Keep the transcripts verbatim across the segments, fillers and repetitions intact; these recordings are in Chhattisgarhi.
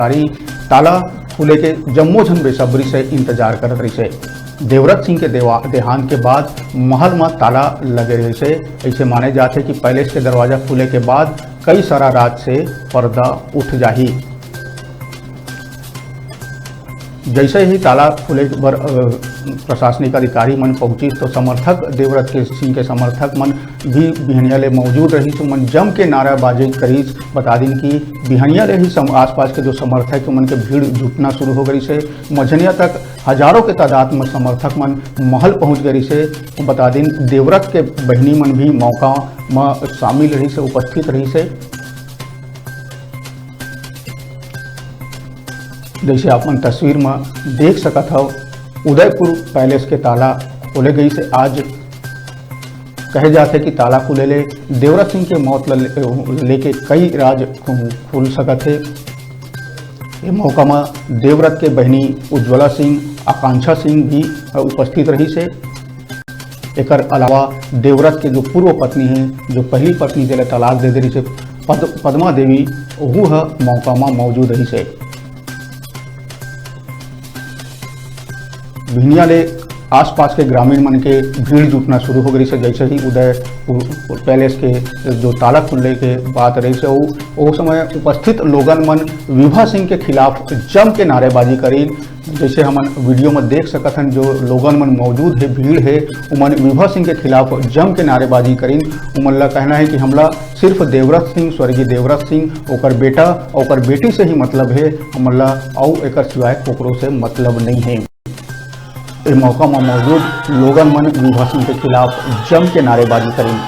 अधिकारी ताला खुले के जम्मो झन बेसब्री से इंतजार करत रहिसे। देवरत सिंह के देवा-, देहांत के बाद महल म ताला लगे रहिसे। ऐसे माने जाथे कि पैलेस के दरवाजा खुले के बाद कई सारा राज से पर्दा उठ जाही। जैसे ही ताला खुले बर, अ, प्रशासनिक अधिकारी मन पहुंचिस, तो समर्थक, देवरत के सिंह के समर्थक मन भी बिहनिया ले मौजूद रहिस, ओमन जम के नाराबाजी करिस। बता दिन कि बिहनिया ले ही सम-, आसपास के जो समर्थक मन के भीड़ जुटना शुरू हो गई से। मझनिया तक हजारों के तादाद में समर्थक मन महल पहुंच गए से। बता दिन, देवरत के बहिनी मन भी मौका में शामिल रही से, उपस्थित रही से। जैसे आप मन तस्वीर में देख सकत हव, उदयपुर पैलेस के ताला खोले गई से। आज कहे जाथे कि ताला खुले ले देवरत सिंह के मौत ल ले-, लेके कई राज खुल सकत हे। ये मौका म देवरत के बहिनी उज्ज्वला सिंह, आकांक्षा सिंह भी उपस्थित रही से। एकर अलावा देवरत के जो पूर्व पत्नी है, जो पहली पत्नी जेला तलाक दे दे रही से, पद-, पदमा देवी, वहू ह मौका म मौजूद रही से। भिनिया ले आसपास के ग्रामीण मन के भीड़ जुटना शुरू हो गई से। जैसे ही उदयपुर पैलेस के जो ताला खुलने के बात रही से, वो, वो समय उपस्थित लोगन मन विभा सिंह के खिलाफ जम के नारेबाजी करी। जैसे हमन वीडियो में देख सकत हन, जो लोगन मन मौजूद है, भीड़ है, उमन विभा सिंह के खिलाफ जम के नारेबाजी करीन। उमन ला कहना है कि हमला सिर्फ देवरत सिंह, स्वर्गीय देवरत सिंह, ओकर बेटा, ओकर बेटी से ही मतलब है, हमन ला अउ एकर सिवाय कोकरो से मतलब नहीं है। ए मौका में मौजूद लोगन मन विभा सिंह के खिलाफ जम के नारेबाजी करीन।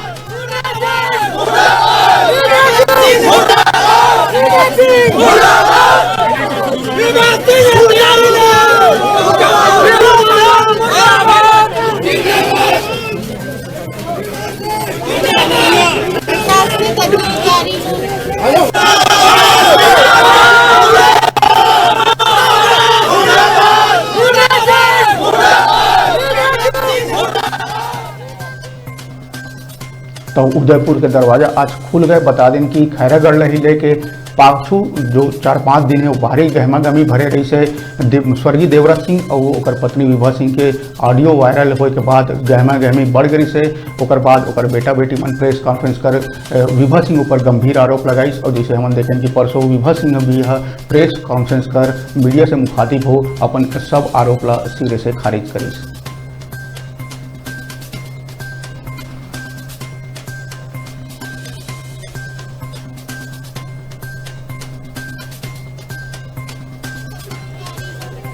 तो उदयपुर के दरवाजा आज खुल गए। बता दें कि खैरागढ़ लही लेके पाछू जो चार पाँच दिन है, वो भारी गहमा गहमी भरे रही से। देव-, स्वर्गीय देवराज सिंह और ओकर पत्नी विभा सिंह के ऑडियो वायरल होए के बाद गहमा गहमी बढ़ गई से। ओकर बाद ओकर बेटा बेटी मन प्रेस कॉन्फ्रेंस कर, अ, विभा सिंह ऊपर गंभीर आरोप लगाइस और जैसे हमन देखें कि परसों विभा सिंह भी यह प्रेस कॉन्फ्रेंस कर मीडिया से मुखातिब हो अपन सब आरोप ला सिरे से खारिज करिस।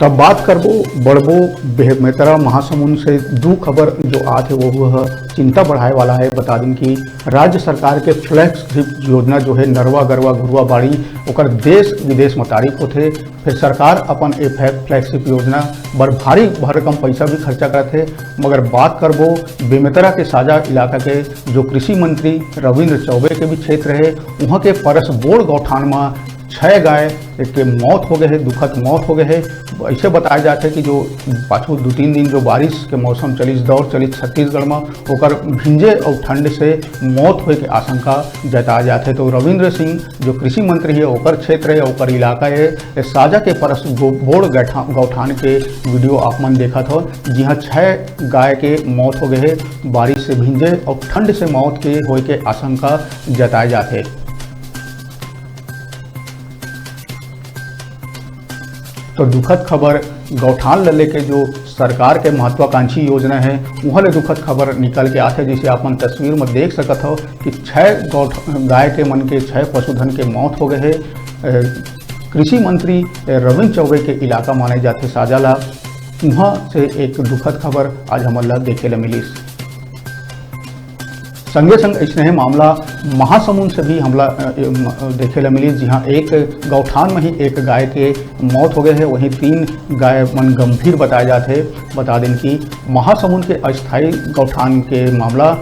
तब बात करबो, बढ़बो बेमेतरा महासमुंद से दू खबर जो आत हे, वो ह चिंता बढ़ाए वाला है। बता दिन कि राज्य सरकार के फ्लैगशिप योजना जो है नरवा गरवा घुरवा बाड़ी, ओकर देश विदेश में तारीफ होथे। फिर सरकार अपन ए फ्लैग-, फ्लैगशिप योजना बर भारी भरकम पैसा भी खर्चा करत हे। मगर बात करबो बेमेतरा के साजा इलाका के, जो कृषि मंत्री रविंद्र चौबे के भी क्षेत्र है, वहाँ के परसबोड़ गौठान में छह गाय के मौत हो गए है, दुखद मौत हो गए है। ऐसे बताया जाता है कि जो पाछू दो तीन दिन जो बारिश के मौसम चलिस, दौर चलिस छत्तीसगढ़ में, ओकर भिंजे और ठंड से मौत होए के आशंका जताया जाता है। तो रविंद्र सिंह जो कृषि मंत्री है, ओकर क्षेत्र है, ओकर इलाका है, ए साजा के परस गो-, बोड़ गठा-, गौठान के वीडियो आप मन देखत हो, जिहां छह गाय के मौत हो गए है बारिश से भींजे और ठंड से मौत के होए के आशंका जताए जात हे। तो दुखद खबर, गौठान ल लेके जो सरकार के महत्वाकांक्षी योजना है, वहाँ ले दुखद खबर निकल के आथे। जैसे आप मन तस्वीर में देख सकत हो कि छह गौठ-, गाय के मन के छह पशुधन के मौत हो गए है। अ, कृषि मंत्री रविंद्र चौबे के इलाका माने जाथे साजा ला, वहाँ से एक दुखद खबर आज हमन ला देखे ला मिलिस। संगे संग अइसने मामला महासमुंद से भी हमला, अ, अ, म-, अ, देखे ला मिलिस, जिहां एक गौठान में ही एक गाय के मौत हो गए है, वहीं तीन गाय मन गंभीर बताए जात हे। बता दें कि महासमुंद के अस्थायी गौठान के मामला,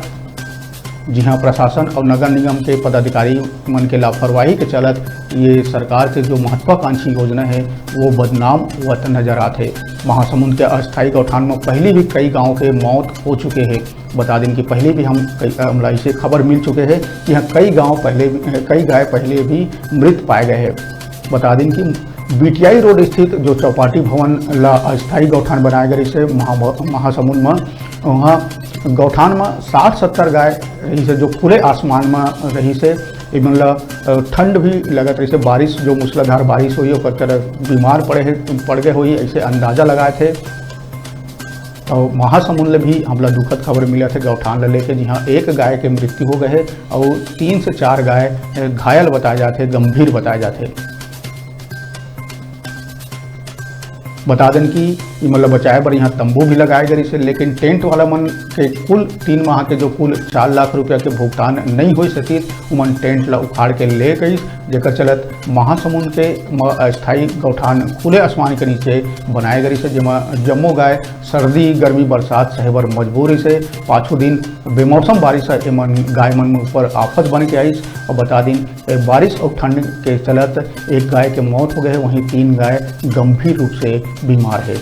जिहां प्रशासन और नगर निगम के पदाधिकारी मन के लापरवाही के चलत ये सरकार के जो महत्वाकांक्षी योजना है, वो बदनाम होत नजर आत हे। महासमुंद के अस्थायी गौठान में पहले भी कई गांव के मौत हो चुके हैं। बता दें कि पहले भी हम कई, हमला इसे खबर मिल चुके हैं कि यहाँ कई गांव पहले भी, कई गाय पहले भी मृत पाए गए हैं। बता दें कि बीटीआई रोड स्थित जो चौपाटी भवन ला अस्थायी गौठान बनाए गए रहिसे महा-, महासमुंद में, वहाँ गौठान में साठ सत्तर गाय रहिसे, जो खुले आसमान में रहिसे। इमन ला, अ, ठंड भी लगत रहिसे, बारिश, जो मूसलाधार बारिश होई, ओकर चलत बीमार पड़े हे, पड़ गए होई, ऐसे अंदाजा लगाए थे। और महासमुंद ले भी हमला दुखद खबर मिला थे गौठान ला लेके, जिहां एक गाय के मृत्यु हो गए हे और तीन से चार गाय, अ, घायल बताए जाते, गंभीर बताए जाते। बता देन कि इमन ला बचाए बर यहाँ तंबू भी लगाए गए रहिसे, लेकिन टेंट वाला मन के कुल तीन माह के जो कुल चार लाख रुपया के भुगतान नहीं हो सकिस, उमन टेंट ला उखाड़ के ले गइस, जेकर चलत महासमुंद के म-, अस्थायी गौठान खुले आसमान के नीचे बनाए गए रहिसे, जेमा जम्मो गाय सर्दी, गर्मी, बरसात सहे बर मजबूर रहिसे। पाछू दिन बेमौसम बारिश ह एमन गाय मन ऊपर आफत बन के आइस। और बता दिन, ए, बारिश और ठंड के चलत एक गाय के मौत हो गए, वहीं तीन गाय गंभीर रूप से बीमार है।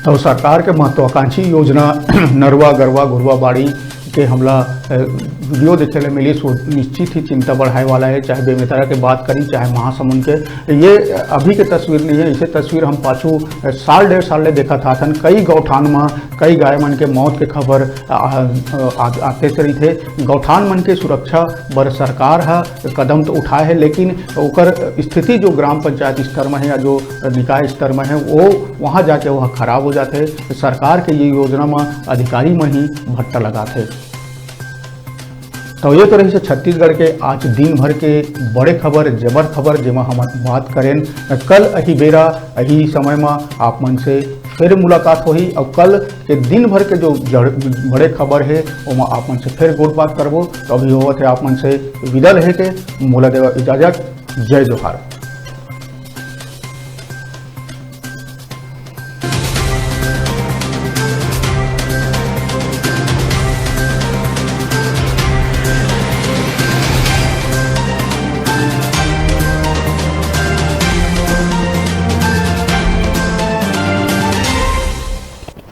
तो सरकार के महत्वाकांक्षी योजना नरवा, गरवा, घुरवा, बाड़ी के हमला, अ, वीडियो देखे ले मिली, सो निश्चित ही चिंता बढ़ाए वाला है। चाहे बेमेतरा के बात करी, चाहे महासमुंद के, ये अभी के तस्वीर नहीं है। इसे तस्वीर हम पाछू, अ, साल डेढ़ साल ले देखत आथन। कई गौठान म कई गाय मन के मौत के खबर, अ, अ, आ-, आते से रहिथे। गौठान मन के सुरक्षा बर सरकार ह कदम तो उठाए है, लेकिन ओकर स्थिति जो ग्राम पंचायत स्तर में है या जो निकाय स्तर में है, वो वहाँ जाके वह खराब हो जाते। सरकार के ये योजना में अधिकारी मन ही भट्टा लगाते। तो ये तो रहिसे छत्तीसगढ़ के आज दिन भर के बड़े खबर, जबर खबर, जेमा हम बात करेन। कल अही बेरा, अही समय में आप मन से फिर मुलाकात होही और कल के दिन भर के जो जड़-, बड़े खबर है, ओमा आप मन से फिर गोठ बात करबो। तो अभी होवत है आप मन से विदा लेहे के, मोला देवा इजाजत। जय जोहार।